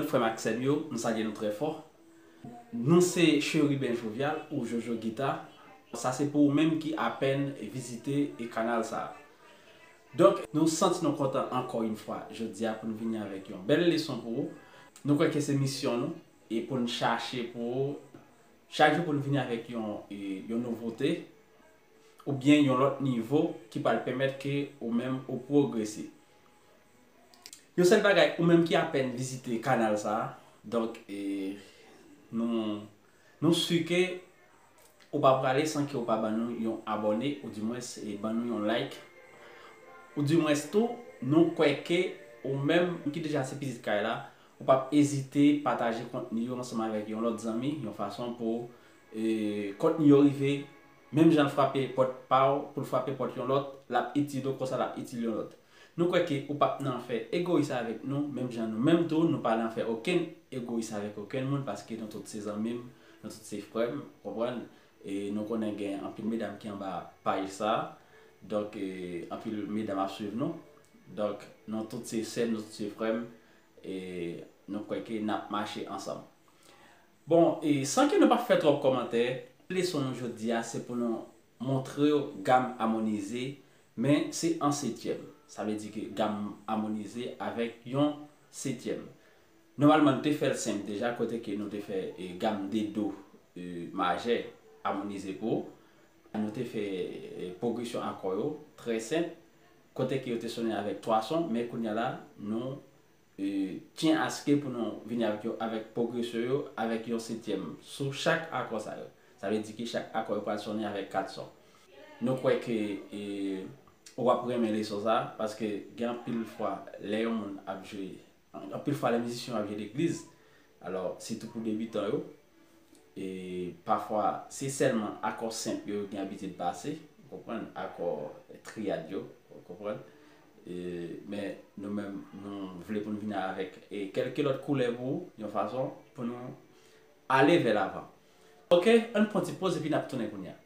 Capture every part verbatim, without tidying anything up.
Frè m ak sè m yo, nou salye nou trè fò. Nou se Cheriben Jovial ou Jojo Gita. Sa se pou ou menm ki apèn vizite e kanal sa a. Donk, nou santi nou kontan ankò yon fwa jodi a pou n vini avèk yon bèl leson pou ou. Nou kwè ke se misyon nou e pou n chache pou ou chak jou pou n vini avèk yon, e, yon nouvote oubyen yon lòt nivo ki pral pèmèt ke ou menm ou pwogrese. Yon sèl bagay, ou menm ki apèn vizite kanal sa a, donk, e, nou, nou si ke ou pa prale san ke ou pa ban nou yon abòne, oudimwens, e, ban nou yon like, oudimwens tou, nou kwè ke ou menm ki deja se pitit kay la, ou p ap ezite pataje kontni yo ansanm avèk yon lòt zanmi, yon fason pou, e, kontni yo rive, menm jan l frape pòt pa w, pou l frape pòt yon lòt, l ap itil ou, konsa l ap itil yon lòt. Nou kwè ke ou p ap nan fè egoyis avèk nou, menm jan nou menm tou, nou pa nan fè okenn egoyis avèk okenn moun, paske nou tout se zanmi m, nou tout se frè m, konprann? E nou konnen gen anpil medam ki anba paj sa a. Donk, e, anpil medam ap swiv nou. Donk, nou tout se sè m, nou tout se frè m. E nou kwè ke n ap mache ansanm. Bon, e san ke nou pa fè twòp kòmantè, leson nou jodi a, se pou nou montre w gam amonize, men se an setyèm. Sa vle di ke gam amonize avèk yon setyèm. Nòmalman, nou te fè l senp deja, kote ke nou te fè, e, gam de do, e, majè amonize pou ou. Nou te fè, e, pwogresyon akò yo trè senp, kote ke yo te sonnen avèk twa son, men kounye a la, nou, e, tyen aske pou nou vini avèk yo, avèk pwogresyon yo, avèk yon setyèm sou chak akò sa yo. Sa vle di ke chak akò yo pral sonnen avèk kat son. Nou kwè ke, e, w ap renmen leson sa, paske gen anpil fwa, lè yon moun ap jwe, anpil fwa, lè mizisyen yo ap jwe legliz, alò, sitou pou debitan yo, e pafwa, se sèlman akò senp yo yo gen abitid pase, ou konprann, akò triyad yo, ou konprann. E, men nou menm, nou vle pou n vin avèk, e, kèlke lòt koulè pou ou, yon fason pou nou ale vè lavan. Oke, ann pran ti poz epi n ap tounen kounye a.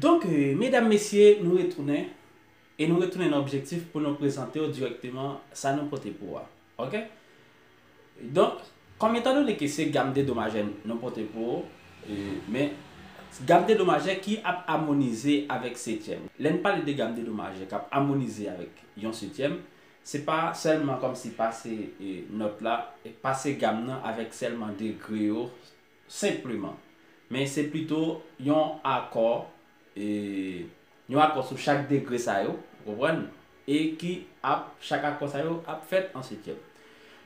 Donk, e, medam, mesye, nou retounen. E nou retounen nan objektif pou nou prezante w dirèkteman sa nou pote pou ou a. Oke? Donk, kòm etandone ke se gam de do majè nou pote pou ou, e, men gam de do majè ki ap amonize avèk setyèm. Lè n pale de gam de do majè k ap amonize avèk yon setyèm, se pa sèlman kòmsi pase, e, nòt la, e pase gam nan avèk sèlman degre yo senpleman. Men se plito yon akò, e, yon akò sou chak degre sa yo, ou konprann? E ki ap, chak akò sa yo ap fèt an setyèm.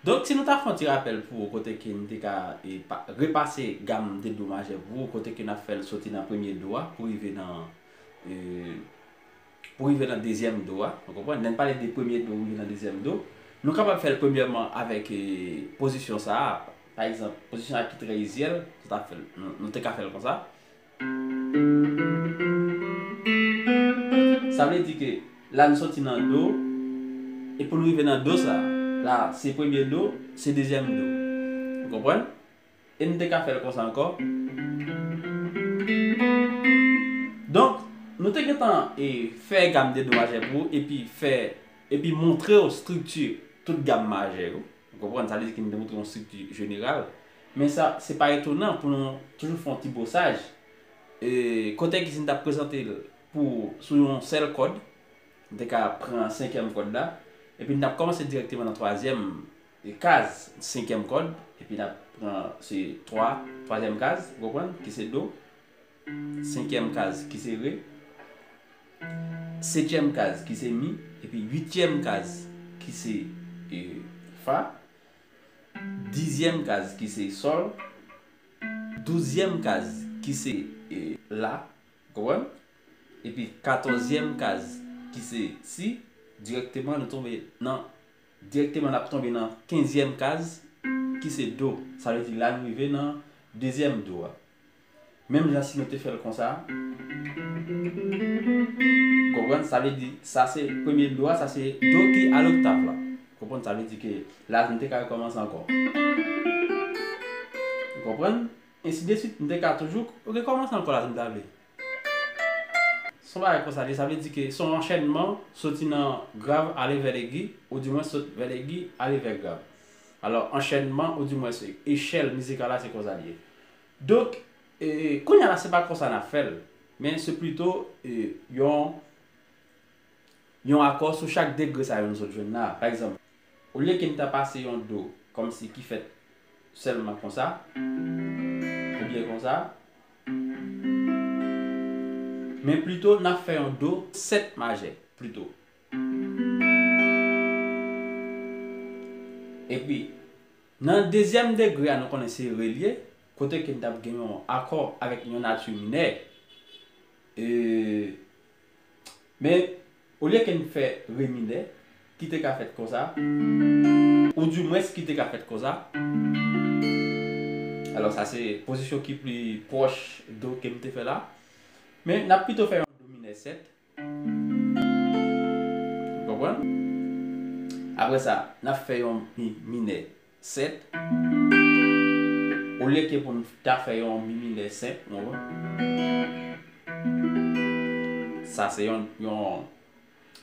Donk, si nou ta fè yon ti rapèl pou ou, kote ke n te ka, e, pa, repase gam de do majè pou ou, kote ke n ap fè l soti nan premye do a pou rive nan, e, pou rive nan dezyèm do a, ou konprann? Lè n pale de premye do rive nan dezyèm do, nou kapab fè l premyèman avèk, e, pozisyon sa a. Pa egzanp, pozisyon sa a ki trè izyèl, nou ta fè l, nou, nou te ka fè l konsa. Sa vle di ke la nou soti nan do, e pou nou rive nan do sa, la se premye do, se dezyèm do. Ou konprann? E nou te ka fè l konsa ankò. Donk, nou te gentan, e, fè gam de do majè pou ou, epi fè, epi montre w estrikti tout gam majè yo. Ou konprann? Sa vle di ke nou te montre yon estrikti jeneral. Men sa, se pa etonan pou nou toujou fè yon ti bosaj. E, kote ki si n t ap prezante l pou, sou yon sèl kòd, nou te ka pran senkyèm kòd la, epi n t ap kòmanse dirèkteman nan twazyèm e kaz, senkyèm kòd, epi n ap pran se twa, twazyèm kaz, ou konprann, ki se do, senkyèm kaz ki se re, setyèm kaz ki se mi, epi uityèm kaz ki se, e, fa, dizyèm kaz ki se sòl, douzyèm kaz ki se, e, la, ou konprann? Epi katòzyèm kaz ki se si, dirèkteman nou tonbe nan, dirèkteman n ap tonbe nan kenzyèm kaz ki se do. Sa vle di la nou rive nan dezyèm do a. Menm jan si nou te fè l konsa. Konprann? Sa vle di, sa se premye do a, sa se do ki a loktav la. Konprann? Sa vle di ke la, m te ka rekòmanse ankò. Ou konprann? Ensi de swit, m te ka toujou rekòmanse ankò la, si m ta vle. Se yon bagay konsa li ye, sa vle di ke se yon anchènman soti nan grav ale vè legi, oudimwen sot vè legi ale vè grav. Alò, anchènman, oudimwen se echèl mizikal la, se konsa li ye. Donk, e, kounye a la, se pa konsa n ap fè l, men se plito, e, yon, yon akò sou chak degre sa yo nou sot jwenn la. Pa egzanp, olye ke n ta pase yon do kòmsi ki fèt sèlman konsa, oubyen konsa, men plito n ap fè yon do sèt majè, plito. Epi, nan dezyèm degre a, nou konnen se re l ye, kote ke n t ap gen yon akò avèk yon nati minè. E, men, olye ke n fè re minè, ki te ka fèt konsa, oudimwens ki te ka fèt konsa. Alò, sa se pozisyon ki pli pwòch do ke m te fè la. Men, n ap pito fè yon do minè sèt. Ou konprann? Apre sa, n ap fè yon mi minè sèt. Olye ke pou n ta fè yon mi minè senk, ou konprann? Sa se yon, yon,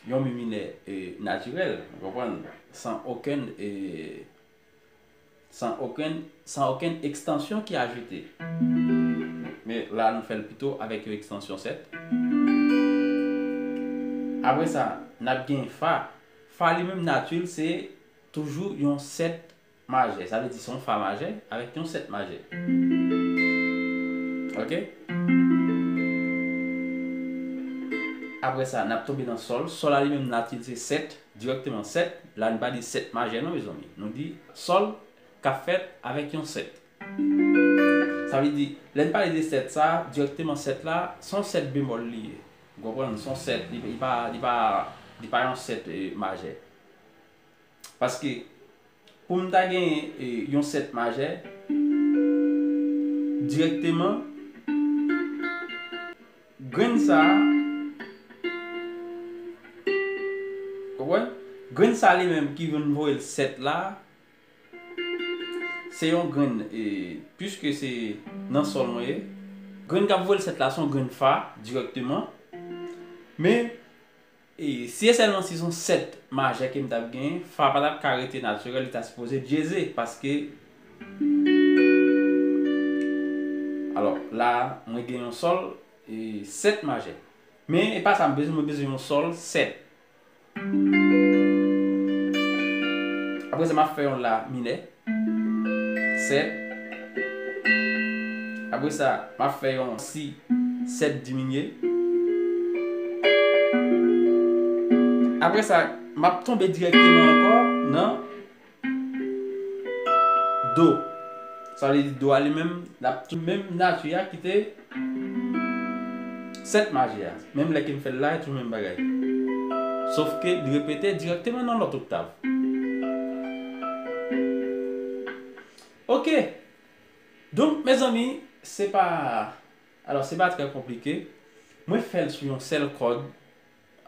yon mi minè, e, natirèl, ou konprann? San okenn, e, san okenn, san okenn ekstansyon ki ajoute. Men la, nou fè l pito avèk yon ekstansyon sèt. Apre sa, n ap gen fa. Fa li menm, nati l, se toujou yon sèt majè. Sa vle di se yon fa majè avèk yon sèt majè. Oke? Apre sa, n ap tonbe nan sòl. Sòl la li menm, nati l se sèt, dirèkteman sèt. La, nou pa di sèt majè non, mezanmi. Nou di sòl k ap fèt avèk yon sèt. Sa vle di, lè n pale de sèt sa, dirèkteman sèt la, se yon sèt bemòl li ye. Ou konprann? Se yon sèt, li, li pa, li pa, li pa yon sèt, e, majè. Paske, pou m ta genyen, e, yon sèt majè, dirèkteman, grenn sa a, konprann? Grenn sa a li menm ki vin voye l sèt la, se yon grenn, e, piske se nan sòl mwen ye, grenn k ap voye l sèt la, se yon grenn fa, dirèkteman. Men, e, si e sèlman si se yon sèt majè ke m t ap genyen, fa pa t ap ka rete natirèl, li ta sipoze dyeze, paske, alò, la, mwen gen yon sòl, e, sèt majè. Men, e pa sa m bezwen, mwen bezwen yon sòl sèt. Apre sa, m ap fè yon la minè. Sèt. Apre sa, m ap fè yon si sèt diminye. Apre sa, m ap tonbe dirèkteman ankò nan do. Sa vle di do a li menm, l ap toujou menm nati a ki te sèt majè a. Menm lè ke m fè l la, e toujou menm bagay. Sof ke li repete dirèkteman nan lòt oktav. Oke. Donk, mezanmi, se pa, alò, se pa trè konplike. Mwen fè l sou yon sèl kòd.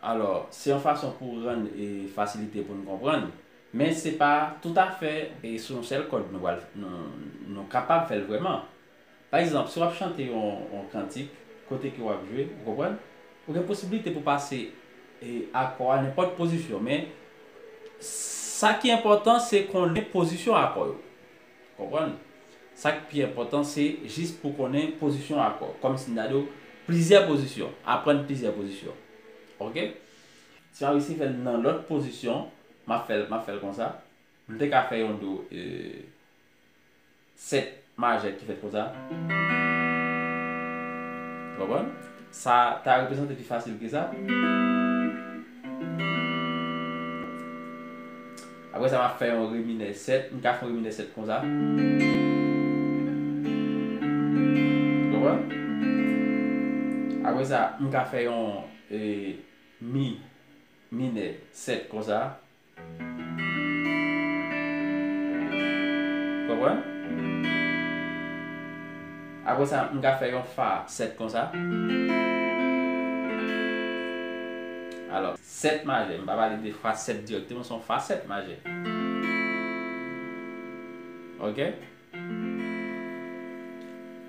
Alò, se yon fason pou rann e fasilite pou n konprann, men se pa toutafè e sou yon sèl kòd nou pral, nou, nou kapab fè l vrèman. Pa egzanp, si w ap chante yon, yon kantik, kote ke w ap jwe, ou konprann? Ou gen posiblite pou pase e akò a nenpòt pozisyon, men sa ki enpòtan, se konnen pozisyon akò yo. Konprann? Sa k pi enpòtan, se jis pou konnen pozisyon akò. Kòmsi m ta di w, plizyè pozisyon. Aprann plizyè pozisyon. Oke? Si m ap eseye fè l nan lòt pozisyon, m ap fè l, m ap fè l konsa. M te ka fè yon do, e, sèt majè ki fèt konsa. Konprann? Sa ta reprezante pi fasil ke sa. Apre sa, m ap fè yon re minè sèt. M ka fè yon re minè sèt konsa. Konprann? Apre sa, m ka fè yon, e, mi minè sèt konsa. Konprann? Apre sa, m ka fè yon fa sèt konsa. Alò, sèt majè, m pa pale de fa sèt dirèkteman, se yon fa sèt majè. Ok?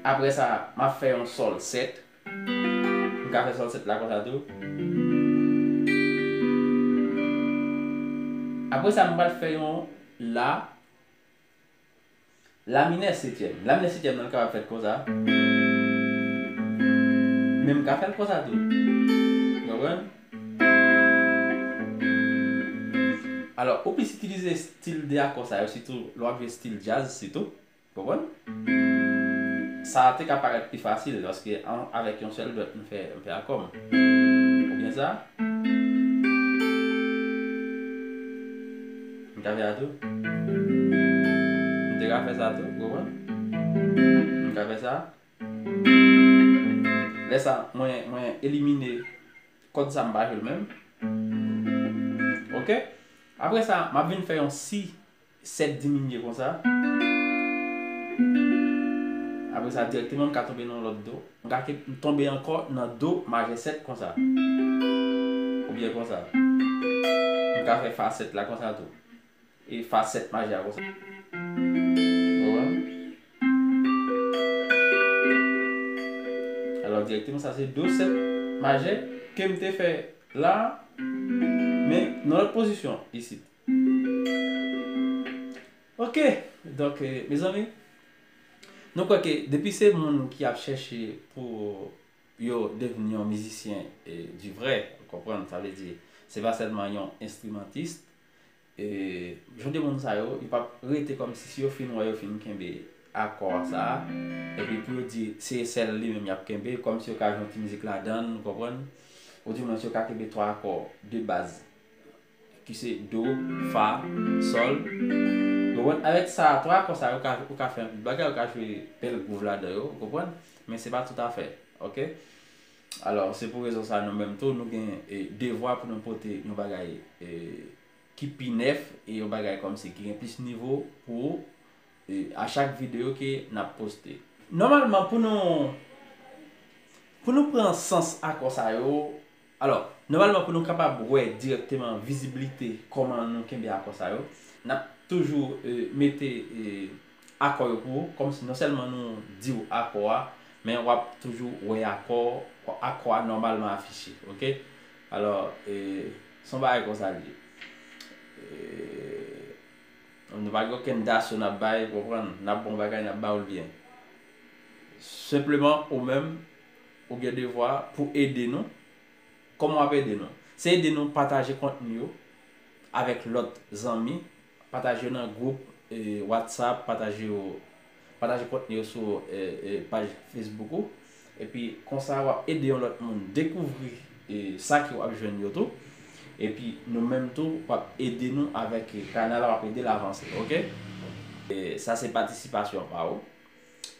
Apre sa, m ap fè yon sòl sèt. M ka fè sòl sèt la konsa tou. Apre sa, m pral fè yon la, la minè setyèm. La minè setyèm nan kapab fèt konsa. Men m ka fè l konsa tou. Ou konprann? Alò, ou plis itilize stil de akò sa yo, sitou lè w ap jwe stil djaz, sitou. Konprann? Sa te ka parèt pi fasil, paske an, avèk yon sèl dwèt, m fè, m fè akò m. Oubyen sa. M ka fè sa tou. M te ka fè sa tou, ou konprann? M ka fè sa. Lè sa, mwen, mwen elimine kòd sa, m pa jwe l menm. Ok? Apre sa, m ap vin fè yon si sèt diminye konsa. Apre sa, dirèkteman, m ka tonbe nan lòt do. M ka ke-, m tonbe ankò nan do majè sèt konsa. Oubyen konsa. M ka fè fa sèt la konsa tou. E fa sèt majè a konsa. Ou konprann? Alò, dirèkteman, sa se do sèt majè ke m te fè la, men nan lòt pozisyon, isit. Ok, donk, eh, mezanmi, nou kwè ke depi se moun ki ap chèche pou yo devni yon mizisyen, eh, di vrè, ou konprann, sa vle di, se pa sèlman yon enstrimantis, eh, jan de moun sa yo, yo p ap rete kòmsi si yo fin wè yo fin kenbe akò sa a, epi pou yo di se sèl li menm y ap kenbe, kòmsi yo ka jwe yon ti mizik ladan l, ou konprann? Oudimwens yo ka kenbe twa akò de baz, ki se do, fa, sòl. Ou konprann? Avèk sa, twa akò sa yo, ou ka, ou ka fè anpil bagay, ou ka jwe bèl gwouv ladan yo, ou konprann? Men se pa tout afè, ok? Alò, se pou rezon sa, nou menm tou, nou gen, e, devwa pou nou pote yon bagay, e, ki pi nèf, e yon bagay kòmsi ki gen plis nivo pou, e, a chak videyo ke n ap poste. Nòmalman, pou nou, pou nou pran sans akò sa yo, alò, nòmalman, pou nou kapab wè dirèkteman viziblite kòman nou kenbe akò sa yo, n ap toujou, e, mete, e, akò yo pou ou, kòmsi non sèlman nou di w akò a, men w ap toujou wè akò, akò a nòmalman afiche, ok? Alò, e, se yon bagay konsa l ye. E, nou pa gen okenn dasyo n ap bay, ou konprann? N ap ba w yon bagay, n ap ba w l byen. Senpleman, ou menm, ou gen devwa pou ede nou. Kòman w ap ede nou? Se ede nou pataje kontni yo avèk lòt zanmi, pataje yo nan gwoup, e, WhatsApp, pataje yo, pataje kontni yo sou, e, e, paj Facebook ou. Epi konsa w ap ede yon lòt moun dekouvri, e, sa ke w ap jwenn yo tou. Epi nou menm tou, w ap ede nou avèk, e, kanal la, w ap ede l avanse, ok? E, sa se patisipasyon pa ou.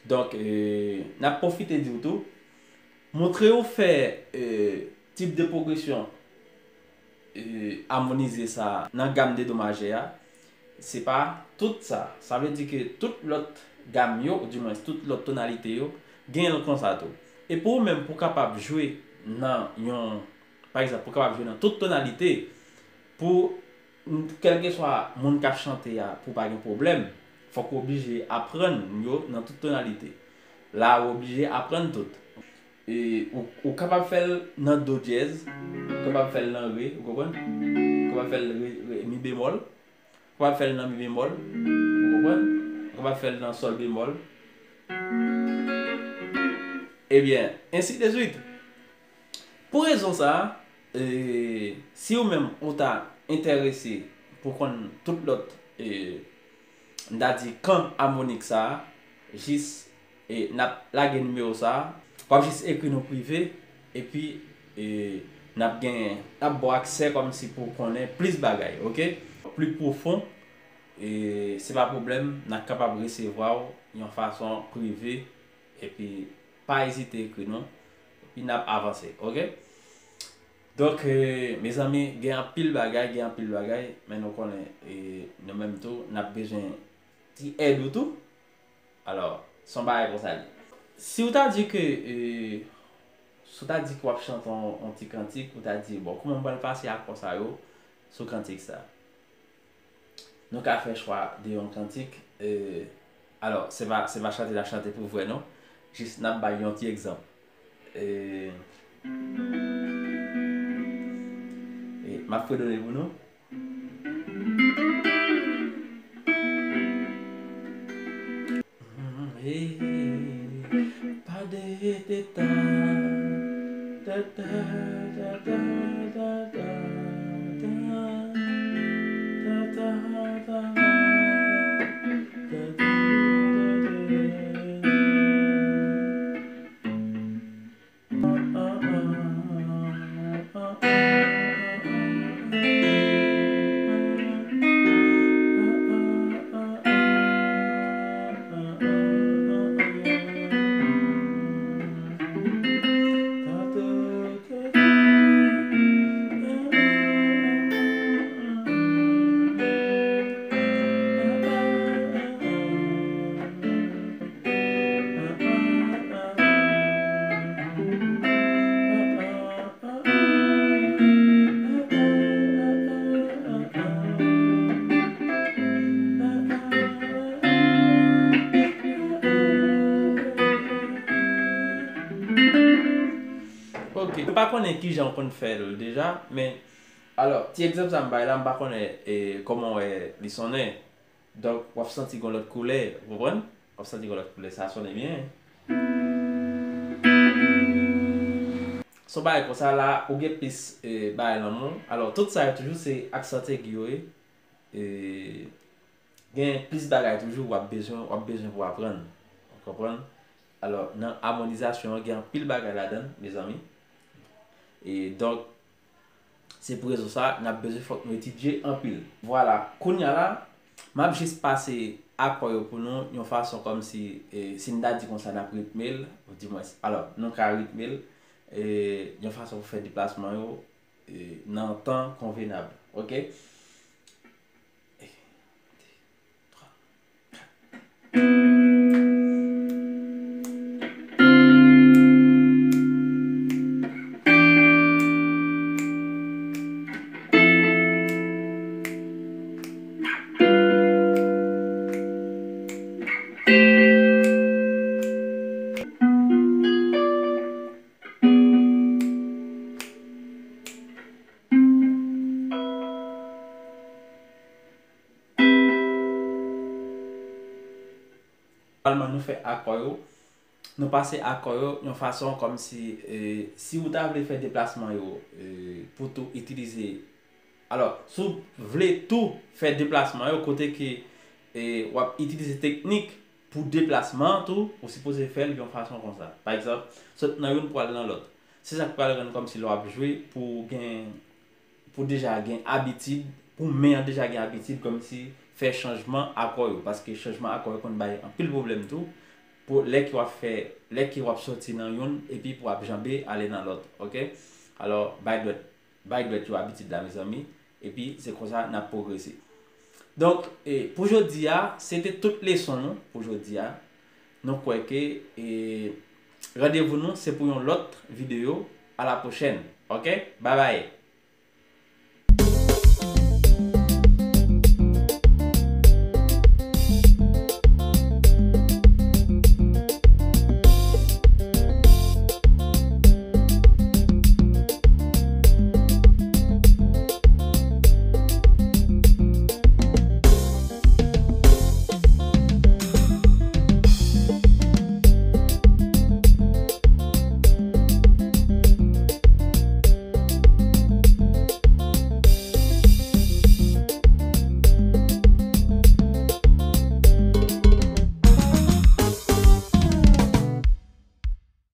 Donk, e, n ap pwofite di w tou, montre w fè, e, tip de pwogresyon, e, amonize sa nan gam de do majè a, se pa tout sa. Sa vle di ke tout lòt gam yo, oudimwens tout lòt tonalite yo, genyen l konsa tou. E pou ou menm, pou w kapab jwe nan yon, pa egzanp, pou w kapab jwe nan tout tonalite, pou kèlkeswa moun k ap chante a, pou pa gen pwoblèm, fòk ou oblije aprann yo nan tout tonalite. La, ou oblije aprann tout. E, ou, ou kapab fè l nan do dyèz, ou kapab fè l nan re, ou konprann? Ou kapab fè l re, re, mi bemòl, ou kapab fè l nan mi bemòl, ou konprann? Ou kapab fè l nan sòl bemòl. Ebyen, ensi de swit. Pou rezon sa a, e, si ou menm ou ta enterese pou konn tout lòt, e, m ta di kan amonik sa a, jis, e, n ap lage nimewo sa a, w ap jis ekri nou prive, epi, e, n ap gen, n ap ba w aksè kòmsi pou w konnen plis bagay, ok? Pli pwofon, e, se pa pwoblèm, n ap kapab resevwa w yon fason prive, epi pa ezite ekri nou, epi n ap avanse, ok? Donk, e, mezanmi, gen anpil bagay, gen anpil bagay, men nou konnen, e, nou menm tou, n ap bezwen ti èd ou tou. Alò, se yon bagay konsa l ye. Si w ta di ke, e, Si w ta di ke w ap chante yon, yon ti kantik, ou ta di, bon, kòman m pral pase akò sa yo sou kantik sa? Nou ka fè chwa de yon kantik. E, alò, se pa, se pa chante n ap chante pou vrè, non. Jis n ap bay yon ti egzanp. E, e, m ap fredone pou nou. Ok, m pa konnen kijan w konn fè l deja, men, alò, ti egzanp sa m bay la, m pa konnen, e, kòman w wè li sonnen. Donk, w ap santi gon lòt koulè, ou konprann? W ap santi gon lòt koulè, sa sonnen byen. Son bagay konsa la, ou gen plis, e, bagay nan men w. Alò, tout sa yo toujou se aksan egi yo ye. E, gen plis bagay toujou w ap bezwen, w ap bezwen pou aprann. Ou konprann? Alò, nan amonizasyon an, gen anpil bagay ladan l, mezanmi. E donk, se pou rezon sa, n ap bezwen, fòk nou etidye anpil. Vwala, kounye a la, m ap jis pase akò yo pou nou, yon fason kòmsi, e, si n ta di konsa, n ap ritme l, ou dimwens, alò, nou ka ritme l, e, yon fason pou fè deplasman yo, e, nan tan konvenab. Ok? Finalman, nou fè akò yo, nou pase akò yo yon fason kòmsi, e, si ou ta vle fè deplasman yo, e, pou tou itilize, alò, si w vle tou fè deplasman yo kote ke, e, w ap itilize teknik pou deplasman an tou, ou sipoze fè l yon fason konsa. Pa egzanp, sot nan youn pou al nan lòt. Se sa k pral rann kòmsi lè w ap jwe pou w gen, pou w deja gen abitid, pou men an deja gen abitid kòmsi fè chanjman akò yo, paske chanjman akò yo konn bay anpil pwoblèm tou, pou lè ke w ap fè, lè ke w ap soti nan youn epi pou w ap janbe ale nan lòt, ok? Alò, bay dwèt, bay dwèt yo abitid la, mezanmi, epi se konsa n ap pwogrese. Donk, e, pou jodi a, se te tout leson nou pou jodi a. Nou kwè ke, e, randevou nou se pou yon lòt videyo. A la pwochèn. Ok? Babay!